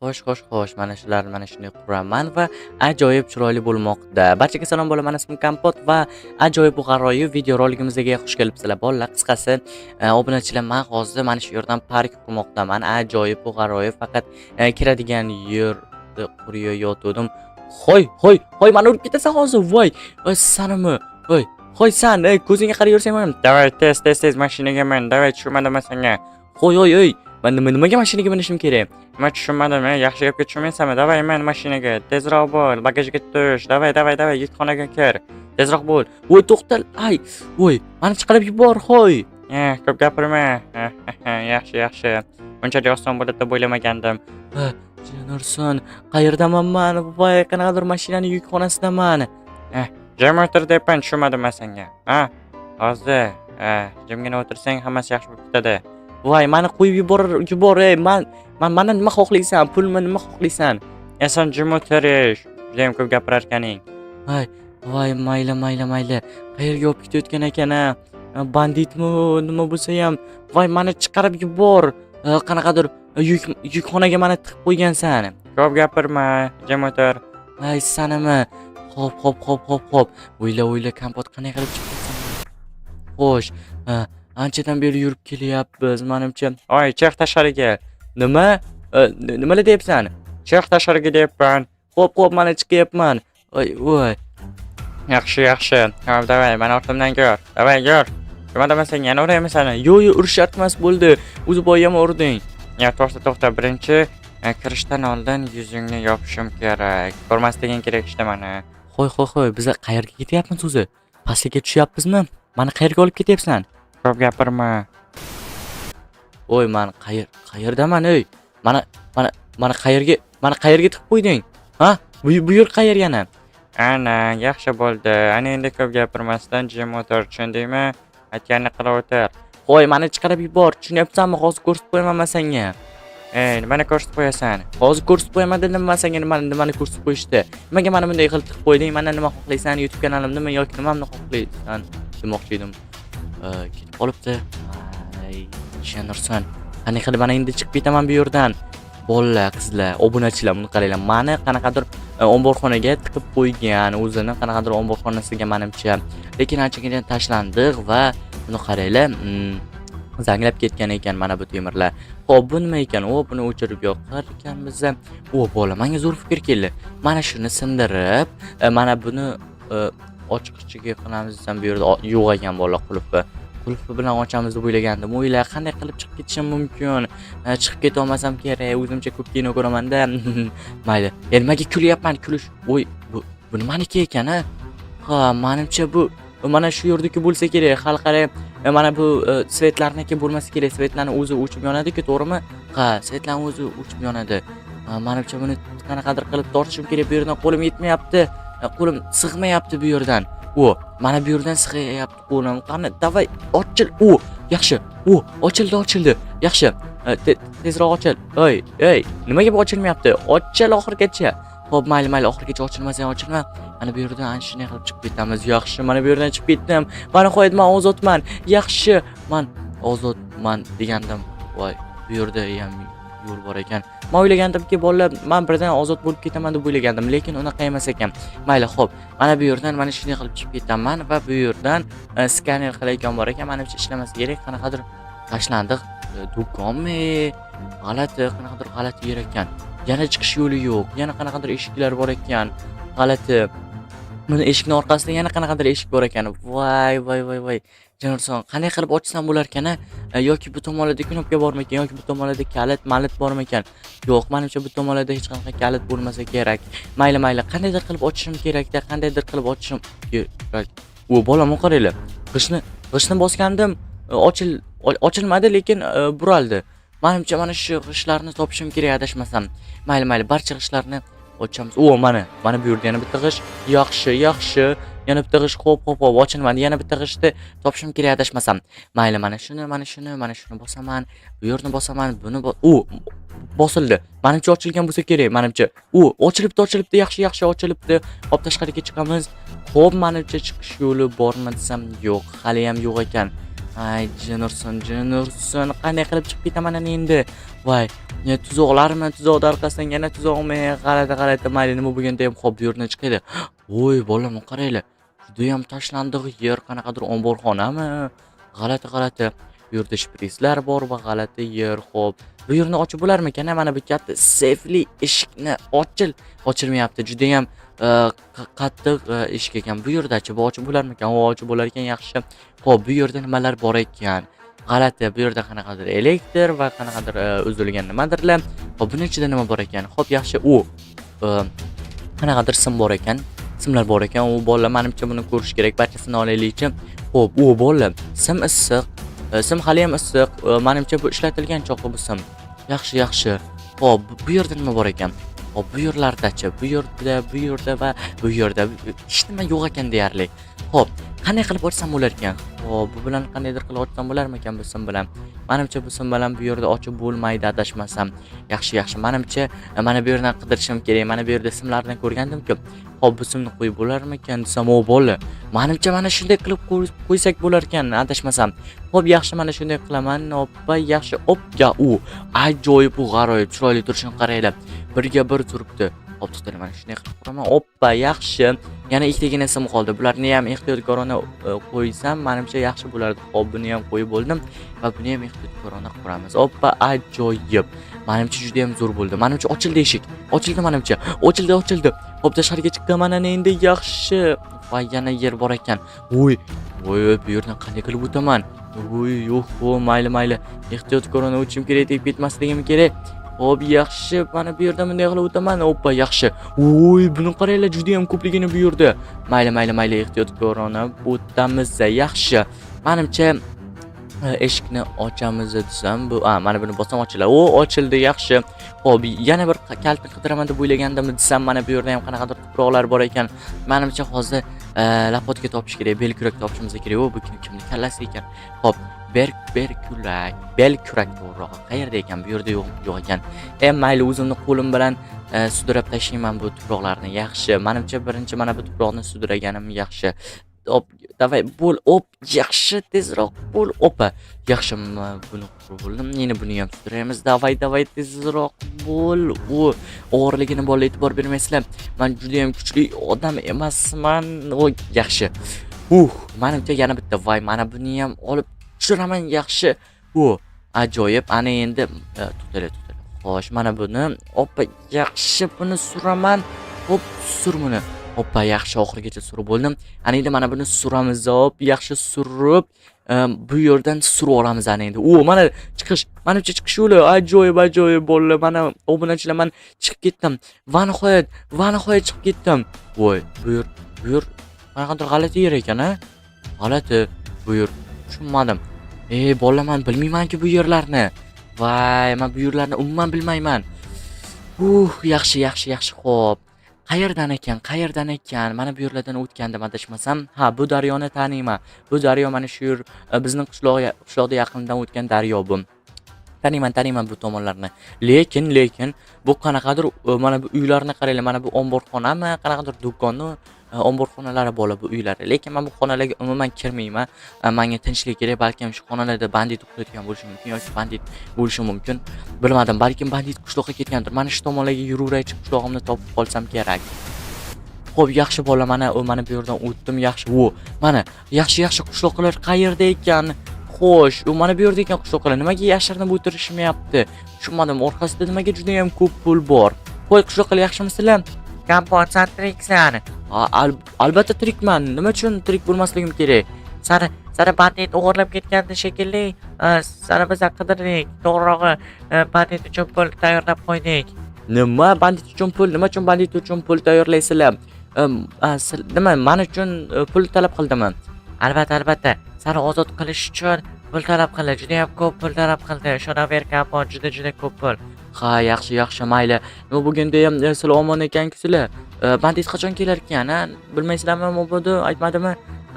Xo'sh, xo'sh, xo'sh, mana shularni mana shunday quraman va ajoyib chiroyli bo'lmoqda. Barchaga salom, bolalar, mani ismim Kompot va ajoyib bu g'aroyib videoroligimizga xush kelibsizlar, bolalar. Qisqasi, obunachilar, men hozir mana shu yerdan park qurmoqdaman. Ajoyib bu g'aroyib, faqat kiradigan yerni qurayotgandim. Hoy, hoy, hoy, mani urib ketasan hozir. Voy, voy sanimi? Voy, hoy san, ey, ko'zingga qarab yursang ham. Давай, tez, tez, tez mashinaga min. Давай, tushunmadim senga. Hoy, hoy, ey, man nimaga mashinaga minishim kerak? Nima tushunmadim, ey, yaxshi gapga tushunmaysanmi? Давай, min mashinaga. Tezroq bo'l, bagajga tush. Давай, давай, давай, yukxonaga kir. Tezroq bo'l. Voy, to'xtal, ay, voy, mani chiqarib yubor, hoy. Eh, ko'p gapirma. Yaxshi, yaxshi. Bunchalik oson bo'ladi deb o'ylamagandim. Nurson, qayerdaman man? Voy, qanaqadir mashinani yukxonasidaman. Jim o'tir deyapman, tushunmadim man senga. Ha? Hozir, jimgina o'tirsang, hammasi yaxshi bo'lib ketadi. Voy, mani qo'yib yubor, yubor, ey, man mandan nima xohlaysan? Pulmi, nima xohlaysan? E, sen jim o'tir, ey. Judayam ko'p gapirar ekaning. Voy, voy, mayli, mayli, mayli. Qayerga olib ketayotgan ekan, a? Banditmi, nima bo'lsa ham. Voy, mani chiqarib yubor. Qanaqadir yukxonaga mani tiqib qo'ygansan. Ko'p gapirma, jim o'tir. Ay, sanimi? Xo'p, xo'p, xo'p, xo'p, xo'p. O'yla, o'yla, Kompot, qanday qilib chiqib ketsam? Xo'sh, anchadan beri yurib kelyapmiz, manimcha. Oy, chiq tashqariga. Nima? Nimalar deyapsan? Chiq tashqariga deyapman. Xo'p, xo'p, mana chiqyapman. Voy, voy. Yaxshi, yaxshi. Hop, давай, mani ortimdan ko'r. Давай, yur. Nima demasan, yana uraymi seni? Yo'q, yo'q, urish shart emas bo'ldi. O'zi boyam urding. Ya, to'xta, to'xta. Birinchi kirishdan oldin yuzingni yopishim kerak. Ko'rmasliging kerak ishda mani. Hoy, hoy, hoy, biz qayerga ketyapmiz o'zi? Pastga tushyapmizmi? Mani qayerga olib ketyapsan? Ko'p gapirma. Voy, man qayerdaman, ey? Mana qayerga tiqib qo'yding? Ha? Bu yer qayer yana? Ana, yaxshi bo'ldi. Ana endi ko'p gapirmasdan jim o'tir, tushundingmi? Aytganini qilib o'tir. Qo'y, mani chiqarib yubor. Tushunyapsanmi? Hozir ko'rsatib qo'yaman man senga. Ey, nimani ko'rsatib qo'yasan? Hozir ko'rsatib qo'yaman dedim man senga, nimani ko'rsatib qo'yishdi. Nimaga mani bunday qilib tiqib qo'yding? Mandan nima xohlaysan? YouTube kanalimnimi yoki nimamni xohlaysan demoqchi edim. Ketib qolibdi. Ay, ishonirsan. Qanday qilib mana endi chiqib ketaman bu yerdan? Bolalar, qizlar, obunachilar, buni qaranglar. Mani qanaqadir omborxonaga tiqib qo'ygan, o'zini qanaqadir omborxonasiga, manimcha. Lekin anchagina tashlandiq va buni qaranglar, zanglab ketgan ekan mana bu temirlar. Xo'p, bu nima ekan? O, buni o'chirib yoqar ekanmiz. O, bola, menga zo'r fikr keldi. Mana shuni sindirib, mana buni ochqichiga qilamiz desam, bu yerda yo'q ekan, bola, qulfi. Qulfi bilan ochamiz deb o'ylagandim. O'yla, qanday qilib chiqib ketishim mumkin? Chiqib keta olmasam kerak. O'zimcha ko'p kino ko'raman-da. Mayli. Nimaga kulyapman? Kulish. Voy, bu nimaniki ekan, a? Ha, manimcha bu mana shu yerdagi bo'lsa kerak. Hali qarang, mana bu свет larniki bo'lmasa kerak. Свет larni o'zi o'chib yonadi-ku, to'g'rimi? Ha, свет larni o'zi o'chib yonadi. Ha, manimcha buni qanaqadir qilib tortishim kerak. Bu yerdan qo'lim yetmayapti. Qo'lim sig'mayapti bu yerdan. O, mana bu yerdan sig'ayapti qo'lim. Qani, давай, ochil. O, yaxshi. O, ochildi, ochildi. Yaxshi. Tezroq ochil. Ey, ey, nimaga bu ochilmayapti? Ochil oxirigacha. Xo'p, mayli, mayli, oxirigacha ochilmasa ham ochilma. Mana bu yerdan ana shunday qilib chiqib ketamiz. Yaxshi, mana bu yerdan chiqib ketdim. Va nihoyat men ozodman. Yaxshi, man ozodman degandim. Voy, bu yerda ham yo'l bor ekan. Men o'ylagandimki, bolalar, men birdan ozod bo'lib ketaman deb o'ylagandim, lekin unaqa emas ekan. Mayli, xo'p, mana bu yerdan mana shunday qilib chiqib ketaman va bu yerdan skaner qilayotgan bor ekan. Manimcha ishlamasa kerak. Qanaqadir tashlandiq do'konmi? G'alati, qanaqadir g'alati yer ekan. Yana chiqish yo'li yo'q. Yana qanaqadir eshiklar bor ekan. G'alati. Buni eshikni orqasida yana qanaqadir eshik bor ekan. Voy, voy, voy, voy. Jonurson, qanday qilib ochsam bo'larkan, a? Yoki bu tomonlarda knopka bormikan, yoki bu tomonlarda kalit, malit bormikan? Yo'q, manimcha bu tomonlarda hech qanaqa kalit bo'lmasa kerak. Mayli, mayli, qandaydir qilib ochishim kerakda, qandaydir qilib ochishim kerak. U bolam, qaranglar. G'ishtni bosgandim, ochilmadi, lekin buraldi. Manimcha mana shu g'ishtlarni topishim kerak, adashmasam. Mayli, mayli, barcha g'ishtlarni ochamiz. O, mana, mana bu yerda yana bitta g'isht. Yaxshi, yaxshi. Yana bitta g'isht. Xo'p, xo'p, xo'p, ochilmadi. Yana bitta g'ishtni topishim kerak, adashmasam. Mayli, mana shuni, mana shuni, mana shuni bosaman. Bu yerni bosaman, buni u bosildi. Manimcha ochilgan bo'lsa kerak, manimcha. U ochilibdi, ochilibdi, yaxshi, yaxshi ochilibdi. Hop, tashqariga chiqamiz. Xo'p, manimcha chiqish yo'li bormi desam, yo'q, hali ham yo'q ekan. Ay, jin ursin, jin ursin. Qanday qilib chiqib ketaman ana endi? Voy, ne tuzoqlarmi? Tuzoqni orqasidan yana tuzoqmi? G'alati, g'alati. Mayli, nima bo'lganda ham, xo'p, bu yerdan chiqaylik. Voy, bolam, qaranglar. Judayam tashlandiq yer, qanaqadir omborxonami? G'alati, g'alati. Bu yerda shprislar bor va g'alati yer. Xo'p, bu yerni ochib bo'larmikan? Mana bu katta seyfli eshikni ochil, ochilmayapti. Judayam qattiq eshik ekan. Bu yerdachi, bu ochib bo'larmikan? O, ochib bo'lar ekan, yaxshi. Xo'p, bu yerda nimalar bor ekan? G'alati, bu yerda qanaqadir elektr va qanaqadir uzilgan nimadirlar. Xo'p, buni ichida nima bor ekan? Xo'p, yaxshi. U qanaqadir sim bor ekan. Simlar bor ekan. U bolalar, manimcha, buni ko'rish kerak. Barchasini olaylikchi. Xo'p, u bolalar, sim issiq. Sim hali ham issiq. Manimcha, bu ishlatilgan chog'i bu sim. Yaxshi, yaxshi. Xo'p, bu yerda nima bor ekan? Xo'p, bu yerlardachi? Bu yerda, bu yerda va bu yerda hech nima yo'q ekan deyarli. Xo'p, qanday qilib ochsam bo'lar ekan? Xo'p, bu bilan qandaydir qilib ochsam bo'larmikan bu sim bilan? Manimcha, bu sim bilan bu yerda ochib bo'lmaydi, adashmasam. Yaxshi, yaxshi. Manimcha, mana bu yerdan qidirishim kerak. Mana bu yerda simlardan ko'rgandim-ku. Xo'p, bu simni qo'yib bo'larmikan desam, o bola. Manimcha, mana shunday qilib qo'ysak bo'lar ekan, adashmasam. Xo'p, yaxshi, mana shunday qilaman. Oppa, yaxshi. Opga, u ajoyib, u g'aroyib, chiroyli turishini qaranglar. Birga bir turibdi. Hop, to'xtanglar, mana shunday qilib quraman. Oppa, yaxshi. Yana ikkitagina sim qoldi. Bularni ham ehtiyotkorona qo'ysam, manimcha, yaxshi bo'lardi. Xo'p, buni ham qo'yib bo'ldim va buni ham ehtiyotkorona quramiz. Oppa, ajoyib. Manimcha, juda ham zo'r bo'ldi. Manimcha, ochildi eshik. Ochildi manimcha. Ochildi, ochildi. Hop, tashqariga chiqqanman ana endi, yaxshi. Voy, yana yer bor ekan. Voy, voy, bu yerdan qanday qilib o'taman? Voy, yo'q, mayli, mayli. Ehtiyotkorona o'tishim kerak, tegib ketmasligim kerak. Xo'p, yaxshi. Mana bu yerdan bunday qilib o'taman. Oppa, yaxshi. Voy, buni qaranglar, juda ham ko'pligini bu yerda. Mayli, mayli, mayli, ehtiyotkorona o'tamiz. Yaxshi. Manimcha, eshikni ochamiz desam, bu a, mana buni bossam ochiladi. O, ochildi, yaxshi. Xo'p, yana bir kalitni qidiraman deb o'ylagandim desam, mana bu yerda ham qanaqadir tuproqlar bor ekan. Manimcha, hozir лопатка topish kerak, belkurak topishimiz kerak. O, bu kimni kallasi ekan? Xo'p, berkurak, belkurak to'g'rirog'i. Qayerda ekan? Bu yerda yo'q, yo'q ekan. E, mayli, o'zimni qo'lim bilan sudrab tashlayman bu tuproqlarni. Yaxshi. Manimcha, birinchi mana bu tuproqni sudraganim yaxshi. Hop, давай, bo'l, op, yaxshi, tezroq bo'l, opa. Yaxshi, buni qurib bo'ldim. Endi buni ham sudraymiz. Давай, давай, tezroq bo'l. U og'irligini bola e'tibor bermaysizlar. Man juda ham kuchli odam emasman. O, yaxshi. Manimcha, yana bitta. Voy, mana buni ham olib tushiraman, yaxshi. U ajoyib. Ana endi to'xtanglar, to'xtanglar. Xo'sh, mana buni, oppa, yaxshi, buni suraman. Hop, sur buni. Hoppa, yaxshi, oxirigacha surib bo'ldim. Ana endi mana buni suramiz, hop, yaxshi surib, bu yerdan surib olamiz ana endi. O, mana chiqish. Manimcha, chiqish yo'li. Ajoyib, ajoyib bolalar. Mana, obunachilar, man chiqib ketdim. Va nihoyat, va nihoyat chiqib ketdim. Voy, bu yer qanaqadir g'alati yer ekan, a? G'alati bu yer. Tushunmadim. Ey, bolalar, man bilmayman-ku bu yerlarni. Voy, men bu yerlarni umuman bilmayman. Yaxshi, yaxshi, yaxshi. Xo'p. Qayerdan ekan? Qayerdan ekan? Mana bu yerlardan o'tgandim adashmasam. Ha, bu daryoni taniyman. Bu daryo mana shu yer, bizning qishloqda yaqindan o'tgan daryo bu. Taniyman, taniyman bu tomonlarni. Lekin bu qanaqadir, mana bu uylarni qaranglar, mana bu omborxonami, qanaqadir do'konni omborxonalari bola bu uylari. Lekin men bu xonalarga umuman kirmayman. Menga tinchlik kerak. Balkim shu xonalarda bandit uxlayotgan bo'lishi mumkin yoki bandit bo'lishi mumkin. Bilmadim, balkim bandit qishloqqa ketgandir. Mana shu tomonlarga yuraveraychi, qishlog'imni topib qolsam kerak. Xo'p, yaxshi bola, mana u mana bu yerdan o'tdim, yaxshi. O, mana yaxshi, yaxshi, qishloqlar qayerda ekan? Xo'sh, u mana bu yerda ekan qishloqlar. Nimaga yashirinib o'tirishmayapti? Tushunmadim. Orqasida nimaga juda ham ko'p pul bor? Qo'y, qishloqlar, yaxshimisizlar? Kompot, san tiriksan. Albatta tirikman. Nima uchun tirik bo'lmasligim kerak? Sani bandit o'g'irlab ketgandi shekilli. Sani biz qidirdik. To'g'rirog'i, bandit uchun pul tayyorlab qo'ydik. Nima, bandit uchun pul? Nima uchun bandit uchun pul tayyorlaysizlar? Nima, man uchun pul talab qildimi? Albatta, albatta. Sani ozod qilish uchun pul talab qildi. Juda ham ko'p pul talab qildi. Ishonaver, Kompot, juda juda ko'p pul. Ha, yaxshi, yaxshi, mayli. Nima bo'lganda ham, sizlar omon ekanku sizlar. Bandit qachon kelar ekan, a? Bilmaysizlarmi, mabodo aytmadimi?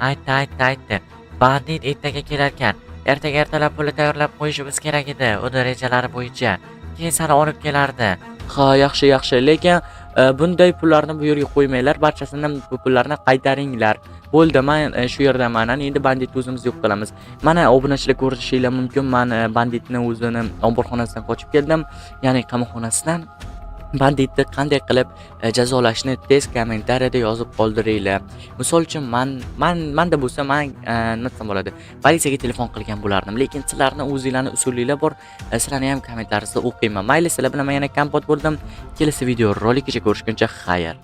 Aytdi, aytdi, aytdi. Bandit ertaga kelar ekan. Ertaga ertalab pulni tayyorlab qo'yishimiz kerak edi, uni rejalari bo'yicha. Keyin sani olib kelardi. Ha, yaxshi, yaxshi. Lekin bunday pullarni bu yerga qo'ymanglar. Barchasini bu pullarni qaytaringlar. Bo'ldi, men shu yerdaman. Ana endi banditni o'zimiz yo'q qilamiz. Mana obunachilar, ko'rishinglar mumkin. Men banditni o'zini omborxonasidan qochib keldim, ya'ni qamoqxonasidan. Banditni qanday qilib jazolashni tez kommentariyada yozib qoldiringlar. Misol uchun, man manda bo'lsa, man nima desam bo'ladi, politsiyaga telefon qilgan bo'lardim. Lekin sizlarni o'zinglarni usulinglar bor. Sizlarni ham kommentlaringizni o'qiyman. Mayli, sizlar bilan men yana Kompot bo'ldim. Kelasi video rolikgacha ko'rishguncha xayr.